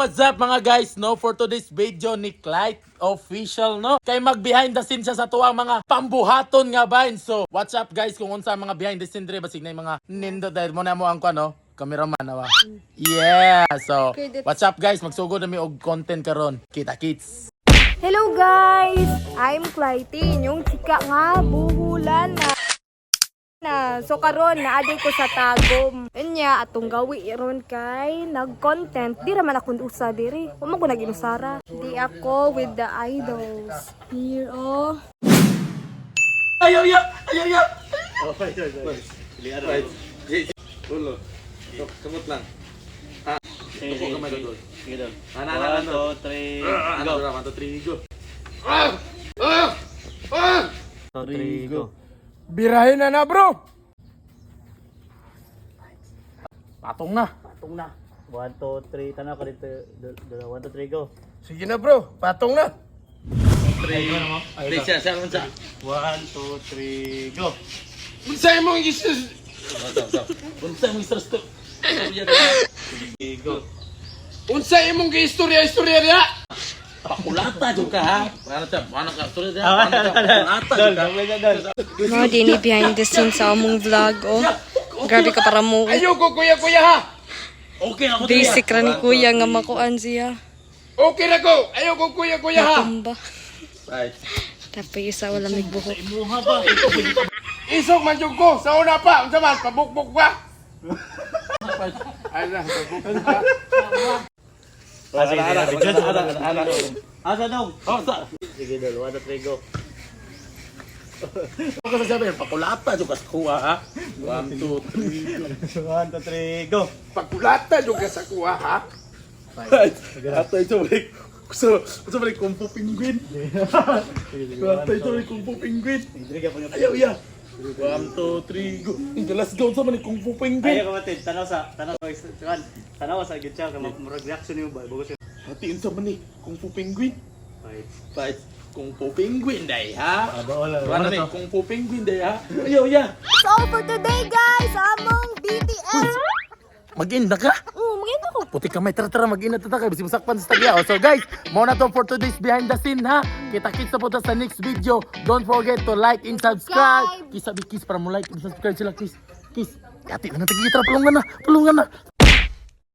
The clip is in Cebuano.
What's up, mga guys, no? For today's video ni Clyde Official, no? Kay mag behind the scene siya sa tuwang mga pambuhaton nga vine. So, what's up, guys? Kung unsa ang mga behind the scene dire, basig na yung mga nindo dahil mo na mo ang kuan, no? Cameraman na ba? Yeah! So, what's up, guys? Magsugod na mi og content karon. Kita kits! Hello, guys! I'm Clytine, yung chika nga buhulan na. Na so karon naa ko sa Tagum. Unya atong gawi ron kay nag-content. Di ra man ako usa diri. Wa man ko nag-inusara. Di ako with the idols. Here, oh. Ayaw ya! Ayaw ya! Ulo. Kamot lang. Sige, Tuko kamay sige. dol. Sige, dol. Ana, ana, One, ana. two, three, Ano go. go. 1, 2, 3, go. Two, three, go. Birahin na na, bro. Patong na! Patong na. One, two, three. Tanaw ka dito. Dol, dol. One, two, three, go. Sige na, bro, patong na. 3. Siya, siya, siya. One, two, three, go. Unsay mong isus? Unsa mong stress to? Three, go. Unsay imong giistorya istorya diha? Pakulata jud ka, ha? Ano siya? Ano ka? Sorry siya. Ano ka? Pakulata Dol, jud ka. dol, dol, dol. No, dini behind the scenes sa among vlog, oh. Grabe ka para mo. Ayoko, kuya kuya, ha. Okay na ko diri. Basic ra ni kuya nga makuan siya. Okay na ko. Ayoko, kuya kuya, ha. Natumba. Right. Tapos isa wala may buhok. Isog man jud ko sa una pa. Unsa man pabukbuk ba? Ay na, pabukbuk ba? Ah, sige, sige. Ana, ana, ana, ana. Asa dong? Oh, sa Sige, dol. One, two, three, go. Ano ka sasabi? Pakulata jud ka sa kuha, ha? 1, 2, 3. One, two, three, go. Pakulata jud ka sa kuha, ha. Ato ito balik. So, so balik Kung Fu Penguin. Ato ito balik Kung Fu Penguin. Sige, ka pa. Ayaw ya. 1, 2, 3, go. Inga, let's go sa man Kung Fu Penguin. Ayaw ka matid. Tanaw sa, tanaw sa, tanaw, tanaw sa gyud siya. Kay murag reaction nimo ba? Bago siya. Hatiin sa man ni Kung Fu Penguin. Right. Fight. Kung Fu Penguin day, ha? Baol Ano ni Kung Fu Penguin day, ha? Ayaw ya. That's all for today, guys! Among BTS! Mag-inda ka? Oh, mag ako. Puti kamay, tara tara, mag-inat ta kay bisig masakpan sa tagya. Oh, so guys, mo na to for today's behind the scene, ha. Kita-kits na po ta sa next video. Don't forget to like and subscribe. Subscribe. Kiss sabi kiss para mo like and subscribe sila, kiss. Kiss. Ati na tagi, tara, palungan na, palungan na.